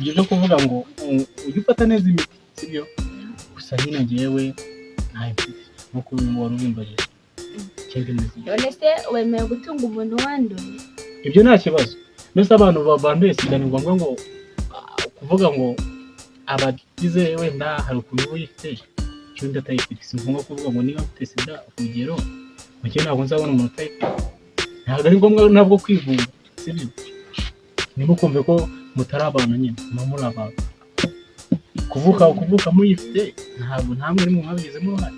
Ibyo byo kuvuga ngo ujye ufata neza imiti, sibyo? Gusa nyine njyewe ntayo mfite nk'uko wari ubimbajije. Ikindi muzima. None se wemeye gutunga umuntu wanduye? Ibyo nta kibazo. Mbese abantu banduye sida ni ngombwa ngo kuvuga ngo abagize wenda hari ukuntu uba uyifite cyangwa atayifite, si ngombwa kuvuga ngo niba ufite sida urugero mu gihe ntabwo nzabona umuntu utayifite, ntabwo ari ngombwa nabwo kwigunga, sibyo? Ntimukumve ko mutari abantu nyine, muba muri abantu. Kuvuka muyifite ntabwo ntamwe muri mwe mwabigizemo uruhare.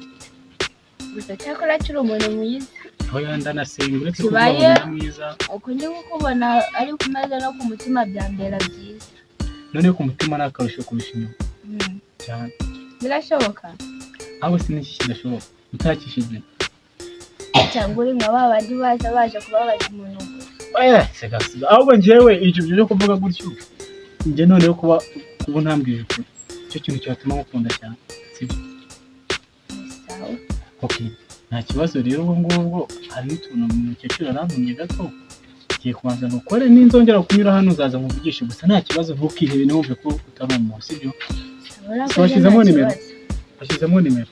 Gusa cyakora akiri umuntu mwiza. Aho yandanasenga uretse kuvuga Kibaye. ngo ni mwiza. Uko ndi kukubona ari ku meza no ku mutima byambera byiza. Noneho ku mutima ni akarusho kurusha inyuma cyane. Birashoboka. Ahubwo si n'iki kidashoboka utakishije? Cyangwa uri nka ba bandi baza baje kubabaza umuntu gusa? Oya, seka seka. Ahubwo njyewe ibyo byo kuvuga gutyo, njye noneho kuba untambwije ukuri, icyo kintu cyatuma ngukunda cyane, sibyo? Ni sawa. Okay, nta kibazo rero. Ubwo ngubwo hari n'utuntu umukecuru arantumye gato ngiye kubanza nukore, ninzongera kunyura hano uzaza nkuvugishe. Gusa nta kibazo, ntukihebe, ntiwumve ko utari umuntu, sibyo? Urakoze, Washyizemo nta nimero? kibazo. Washyizemo nimero,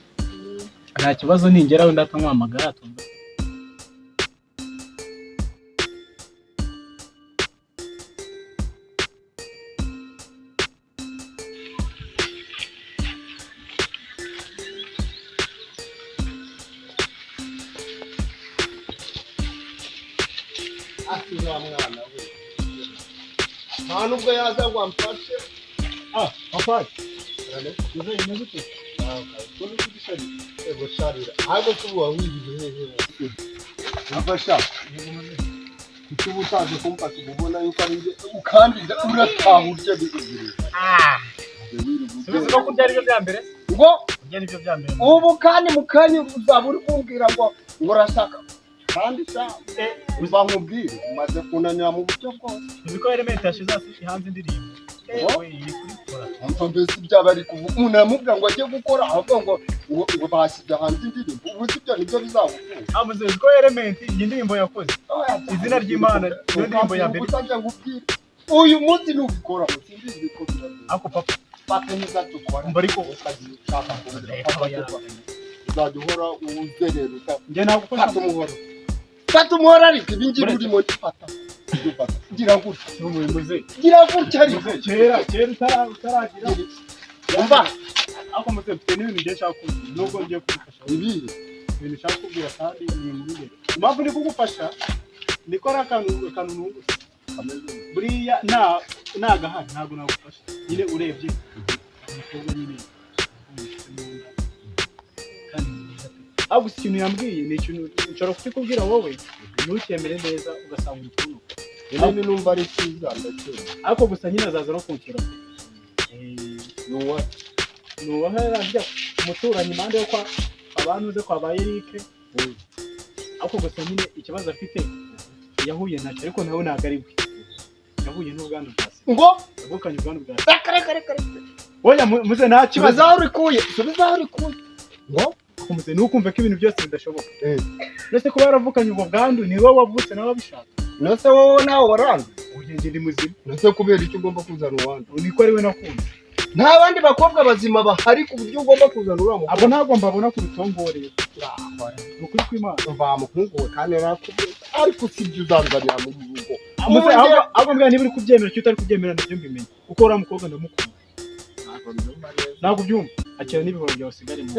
nta kibazo. Ningeraho ndahita nkuhamagara tumva. Ati uriya mwana we nta nubwo yaza ngo amfashe. Ah, papa. Imeze ute? Ego sharira, ahubwo se ubu wawiriwe hehe wowe? Umfasha kuki? Uba utaje kumfasha, uba ubona yuko ari njye ukandida, urataha urya bikugirira. Subiza ko kurya aribyo bya mbere. Ngo? Kurya aribyo bya mbere. Ubu kandi mu kanya uzaba uri kumbwira ngo urashaka kandi sha, uba nkubwire, umaze kunanira mu buryo bwose. Uzi ko Element yashize hasi hanze indirimbo? Ngo? We iri kubikora. Umva mbese, byaba ari kuvuga umuntu aramubwira ngo ajye gukora, ahubwo ngo bashyize hanze indirimbo. Ubu si ibyo nibyo bizagutunga? Amuze, uzi ko Element iyi ndirimbo yakoze Izina ry'Imana, niyo ndirimbo ya mbere. Utajya nkubwire, uyu munsi nubikora simbizi ko biragenda. Ako papa. Fata neza dukora. Umva ariko. Ukajya ushaka kumbwira Reka fata ya. dukora, uzajya uhora uzerera uta Njye nagufasha. Fata umuhoro, fata umuhoro, ariko ibi ngibi Uretse. urimo fata fata, gira gutya. Muze. Gira gutya ariko. Muze, kera kera utaragira. Umva. Ariko muze, mfite n'ibintu ngiye nshaka kubwira nubwo ngiye kugufasha. Ibihe? Ibintu nshaka kubwira kandi ni ibintu bibiri. Impamvu ndi kugufasha niko ari akantu nungutse. Buriya nta nagahari ntabwo nagufasha nyine. Urebye umukobwa nyine umufite mu nda kandi ni mwiza pe. Ahubwo gusa ikintu yambwiye ni ikintu nshobora kukikubwira wowe ntukemere neza, ugasanga uri kunuka. Nyine numva ari cyiza ndacyumva. Ariko gusa nyine azaza no kunsura pe. Ni uwa Nubaha yarajya umuturanyi impande yo kwa abantu uze kwa ba Eric. Ariko gusa nyine ikibazo afite yahuye nacyo, ariko nawe ntabwo ari we, yahuye n'ubwandu bwa sida. Ngo? Yavukanye ubwandu bwa sida. Reka reka reka reka. Oya muze, nta kibazo. Subiza aho urikuye, subiza aho urikuye ngo. Muze, ntukumve ko ibintu byose bidashoboka. Uretse kuba yaravukanye ubwo bwandu, ni wowe wavutse nawe abishaka. Nose wowe nawe waranze? Ubu njye ndi muzima. Nose kubera icyo ugomba kuzana uwandi? Niko ari we nakunze. Nta bandi bakobwa bazima bahari ku buryo ugomba kuzana uriya Abo mukobwa? ntabwo mbabona ku rutongore, ni ukuri kw'Imana. Mva muhungu we, kandi narakubwiye, ariko si ibyo uzanzanira mu rugo. Muze, Ubu ahubwo mbwira niba uri kubyemera cyangwa utari kubyemera, nabyo mbimenye, kuko uriya mukobwa ndamukunda. Ntabwo mbyumva neza. Ntabwo ubyumva? Akira n'ibihoro byawe usigare mu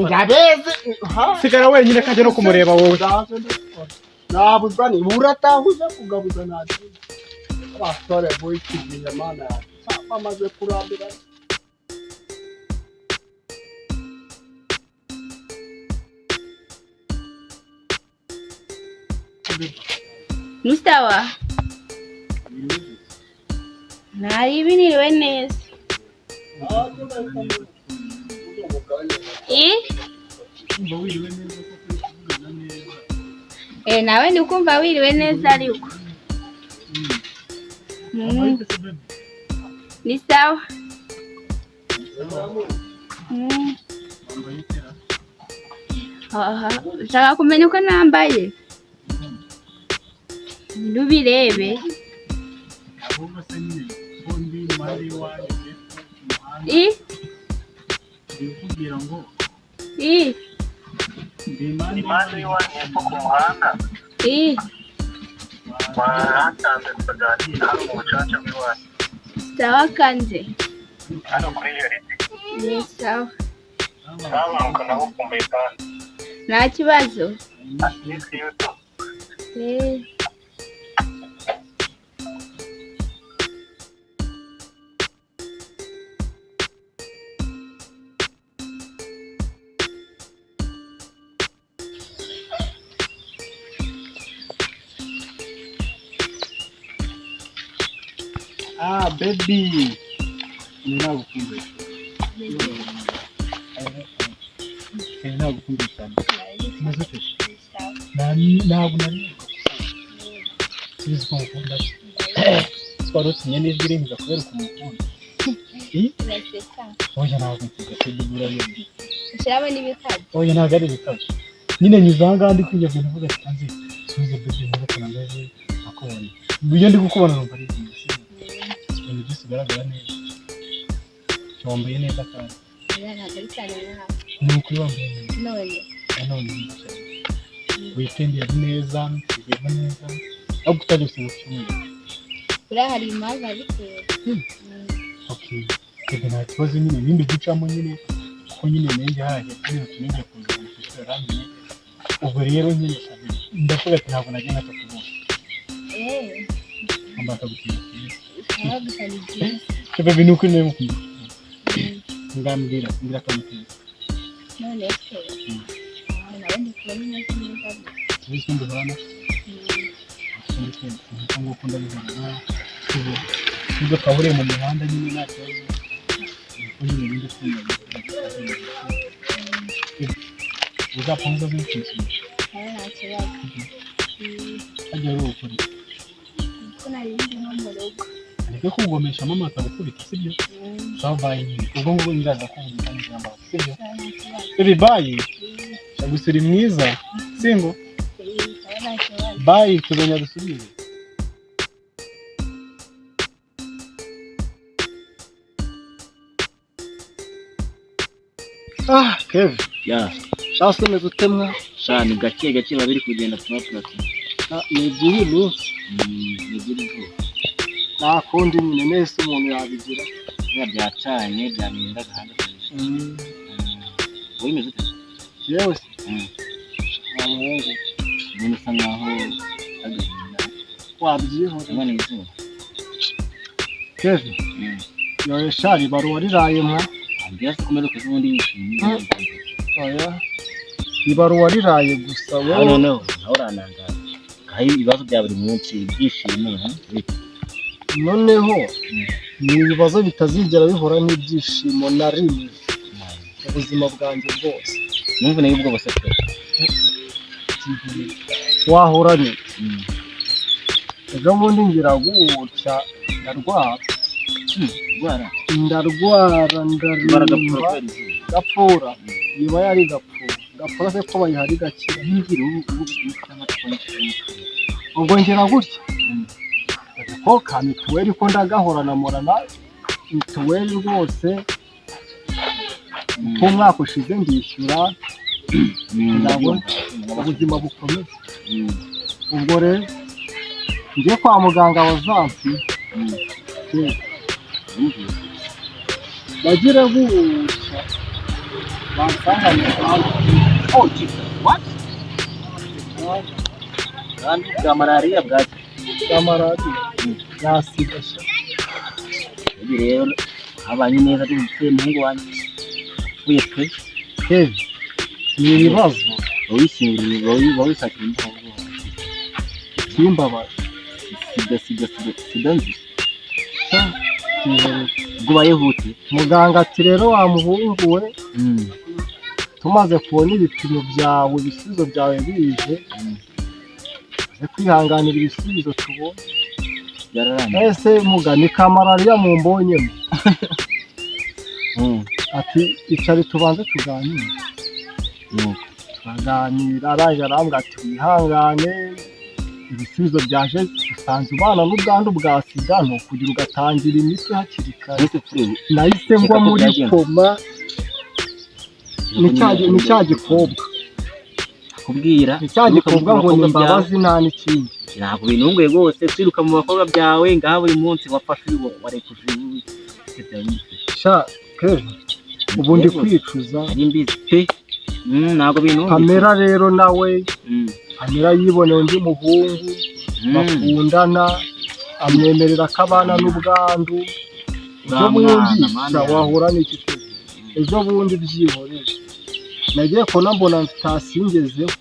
Ndabeze ha. Sigara wenyine kajya no kumureba wowe. Ndaje ndabikora. Nabuzwa ni urataha uza kugabuza nta kindi. Abasore b'iki gihe, Mana yanjye, bamaze kurambira. Ni sawa, ntari niriwe neza. Eh? Kumva wiriwe neza koko, uri kuvugana neza. Eh, nawe ndi kumva wiriwe neza ariko. Ariko se baby, Ni sawa. Wambaye itera. Aha, ushaka kumenya uko nambaye? Ntubirebe. Ahubwo se nyine ko ndi impande. y'iwanyu hepfo ku muhanda. I Ndi kukubwira ngo i ndi impande Impande y'iwanyu hepfo ku muhanda. I Wahasanze tukaganira hano mu bucaca bw'iwanyu. Sawa kanze. Hano kuri jaride. Ni sawa. Zamuka nagukumbuye kandi. Nta kibazo. Ni yuto. Eh. Ah, baby. Ni nagukumbuye. Ni nagukumbuye cyane. Umeze ute? Ntabwo nari subiza uko ngukunda. Twari utumye n'ijwi rinkiza kubera ukuntu ngukunda. Uraseka. Oya, ntabwo nsiga sibyo urabizi. Ushyiramo n'ibikabyo. Oya, ntabwo ari ibikabyo. Nyine nyuze aha ngaha ndi kwiyaga ndavuga ati kanze subize baby nkuko ukuntu ameze akubonye. Iyo ndi kukubona numva ari byiza. Sibyo? Ibintu byose bigaragara neza. Wambaye neza kandi. Oya, ntabwo ari cyane nawe. Ni ukuri wambaye neza. None. Nanone ni cyane. Weekend yari neza, tugeze neza. Ahubwo utajya gusenga ku cyumweru. Buriya hari impamvu abitera. Okay. Yego nta kibazo nyine ibindi gucamo nyine kuko nyine nanjye hariya nyine tumenye kuza mu ishuri aramenye. Ubwo rero nyine ndavuga ati ntabwo najya ntakakubona. Eh. Ngomba akagutira cyiza. Sawa gusa ni byiza. Cyo baby ni ukuri nawe mukunda. Ngambwira, mbwira akamutera. None se. Nawe ndi kubona imeze neza gusa. Tuzi ko mbihorana. Tuzi ko nkuko nguko ndabihorana. Nubwo twahuriye mu muhanda nyine nta kibazo. Niko nyine ninde ukunda. Uzakomeza kunsura. Nawe nta kibazo. Hajya ari ukuri. Kuko nari ndi nko mu rugo. Areke kugomesha mama akagukubita, sibyo? Sawa, bye nyine. Ubwo ngubwo ndaza kuvuga ijambo, sibyo? Sawa, nta kibazo. Baby, bye. Gusa uri mwiza. Singo. Sawa, nta kibazo. Bye, tuzongera dusubire. Ah, Kev, Ya, shasi umeze utemwa. sha ni gake gake biba biri kugenda tuma turatu. Ah, ni iby'iyi minsi. Ni iby'uruhu. Nta kundi nyine nese umuntu yabigira. Biba byacanye byamenye agahanda kabisa. Wowe umeze ute? Yewe se, Mm. nta muhungu Ubona usa nkaho agahinda. wabyihorera. Cyangwa ni izuba. Kev, yoye shari ibaruwa riraye mwa. Ambwira se ko umeruka ejo bundi wishimye. Oya. Ibaruwa riraye gusa Ah, wowe. noneho nawe uranangaza. Hari ibibazo bya buri munsi, ibyishimo, ha? Noneho ni ibibazo bitazigera bihura n'ibyishimo na rimwe mu buzima bwanjye bwose. Numva nayo ubwo bose pe. Wahura ni Mm. ejo bundi ngira gutya ndarwara. Ndwara. Ndarwara Ndwara ndaremba. gapfura kubera izuba. Gapfura iba yari gapfura gapfura se ko bayihari gakira. Ntumbwire ubu ubu cyangwa twongere. Ubwo ngira gutya ko ka mituweli ko ndagahorana morana mituweli rwose ko umwaka ushize ndishyura kugira ngo ubuzima bukomeze. Ubwo rero njye kwa muganga wazampi bagira gutya bansangane. Oh, Jesus. What? Kandi bwa malariya bwaki. Bwa malariya yasigasha. Ibi rero habanye neza ndumutse muhungu wanjye. Uye pe. Kevi, ni ibibazo. Wabishyinguriye wawisakira imbuga. Kimbabaje. Sida sida sida sida nzi. Ubwo bayihute. Muganga ati rero wa muhungu we, tumaze kubona ibipimo byawe, ibisubizo byawe bije, uze kwihanganira ibisubizo tubonye. Byararangiye. Ese muga ni ka malariya mumbonyemo? Ati icare tubanze tuganire. Turaganira, arangije arambwira ati wihangane, ibisubizo byaje Nsanze ubana n'ubwandu bwa sida, ni ukugira ugatangira imiti hakiri kare. Ese frère, Nahise ngwa Reka ko muri byagenze. koma. Ni cya gikobwa. Kubwira Ni cya gikobwa ngo ni imbabazi, nta n'ikindi. Ntabwo bintunguye rwose kwiruka mu bakobwa byawe ngaha buri munsi, wafashe uyu warekuje uyu. Sha Kevin, ubu ndi kwicuza. Ari mbizi pe. Ntabwo bintunguye. Pamela rero nawe, Pamela yiboneye undi muhungu bakundana, amwemerera ko abana n'ubwandu. Ejo Uriya bundi mwana, mana sha yanjye. Wahura n'iki Kevin? Ejo bundi byihorere, nagiye kubona mbona sitasiyo ngezeho.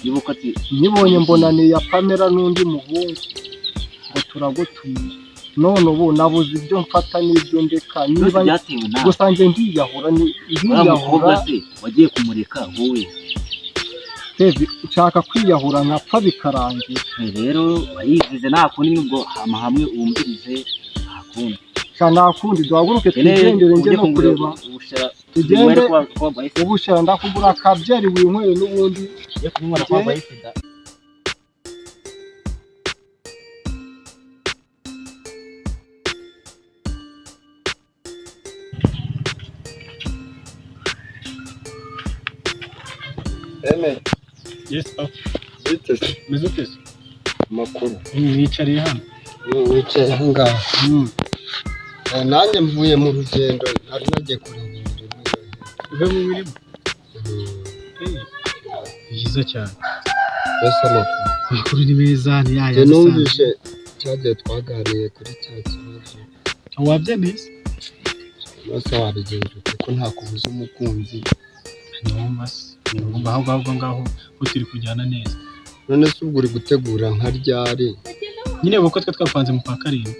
Yibuka ati Nyibonye mbona ni iya Pamela n'undi muhungu ngo turagutumiye. None ubu nabuze ibyo mfata n'ibyo ndeka. Byose Niba byatewe nawe. Gusa njye ndiyahura ni Uriya mukobwa ndiyahura. se wagiye kumureka wowe? Kevin, nshaka kwiyahura nkapfa bikarangira. Rero wayizize, nta kundi, nubwo hama hamwe wumvirize, nta kundi. Sha nta kundi, duhaguruke twigendere, njye Ujye no kungurira kureba. ubushera. Tugende. Tugende. Ubushera ndakugura akabyeri winywere n'ubundi. Ujye kunywa kwa sida. Eme, Yes papa. Bite se? Meze ute se? Amakuru. Wicariye hano? Wicaye aho ngaho. Nanjye mvuye mu rugendo, nari nagiye kureba imirimo. Uve mu mirimo? Byiza cyane. Mbese amakuru? Amakuru ni meza, ni Njye yaya. numvise cyagiye twaganiriye kuri cya kibazo. Wabyemeye se? Rwose wabigenza ute ko nta kubuza umukunzi? Ntibumva se, ntibumva ahubwo, ahubwo ngaho ko turi kujyana neza. None se ubwo uri gutegura nka ryari? Nyine kuko twe twapanze mu kwa karindwi.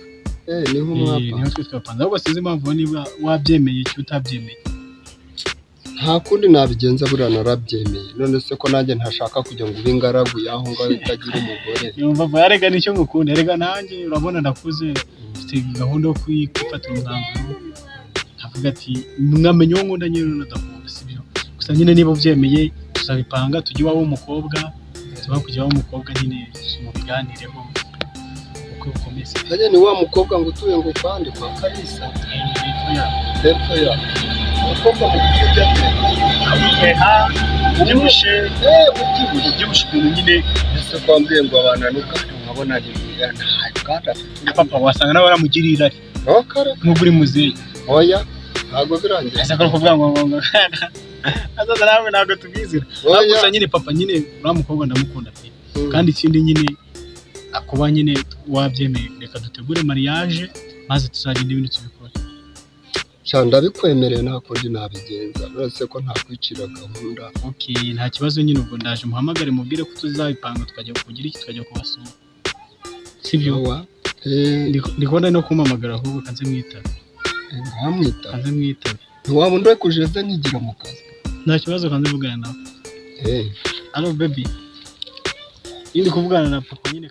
Eh, niho Eh, mwapa. niho twe twapanze, ahubwo sinzi impamvu niba wabyemeye icyo utabyemeye. Nta kundi nabigenza, buriya narabyemeye. None se ko nanjye ntashaka kujya ngo ube ingaragu y'aho ngaho itagira umugore. Yumva vuba, erega nicyo ngukunda, erega nanjye urabona ndakuze, mfite gahunda yo kwifatira umwanzuro, nkavuga ati mwamenye uwo nkunda nyine n'udakunda, sibyo? Gusa nyine niba ubyemeye tuzabipanga, tujye iwawe w'umukobwa, tuba kujya iwawe w'umukobwa nyine mubiganireho uko bukomeze. Nanjye ni wa mukobwa ngo utuye ngo kwande kwa Kalisa. Hepfo ya umukobwa mugufi ujya Ubyibushye. Eh, ubyibushye. Ubyibushye ukuntu nyine. Ese ko wambwiye ngo abana n'ubwandu nkabona ni nta bwandu afite? Papa, wasanga nawe waramugiriye irari. Ntukare. Nubwo uri muzehe. Oya, ntabwo birangiye. Ese ko kuvuga ngo azaza nawe ntabwo tubwizira. Oya. Gusa nyine papa, nyine uriya mukobwa ndamukunda pe. Kandi ikindi nyine akuba nyine wabyemeye, reka dutegure mariage maze tuzagenda ibindi tubikore. Sha ndabikwemereye, nta kundi nabigenza uretse ko ntakwicira gahunda. Okay, nta kibazo nyine, ubwo ndaje muhamagare mubwire ko tuzabipanga, tukajya kugira iki, tukajya kubasura, sibyo? Owa. Eh. Ndi kubona no kumpamagara, ahubwo kanze mwitabe. Nkamwita. Kanze mwitabe. Ntiwaba undekuje ze nkigira mu kazi? Nta kibazo, kanze mvugana nawe. Eh. Hello baby, ndi kuvugana na papa nyine.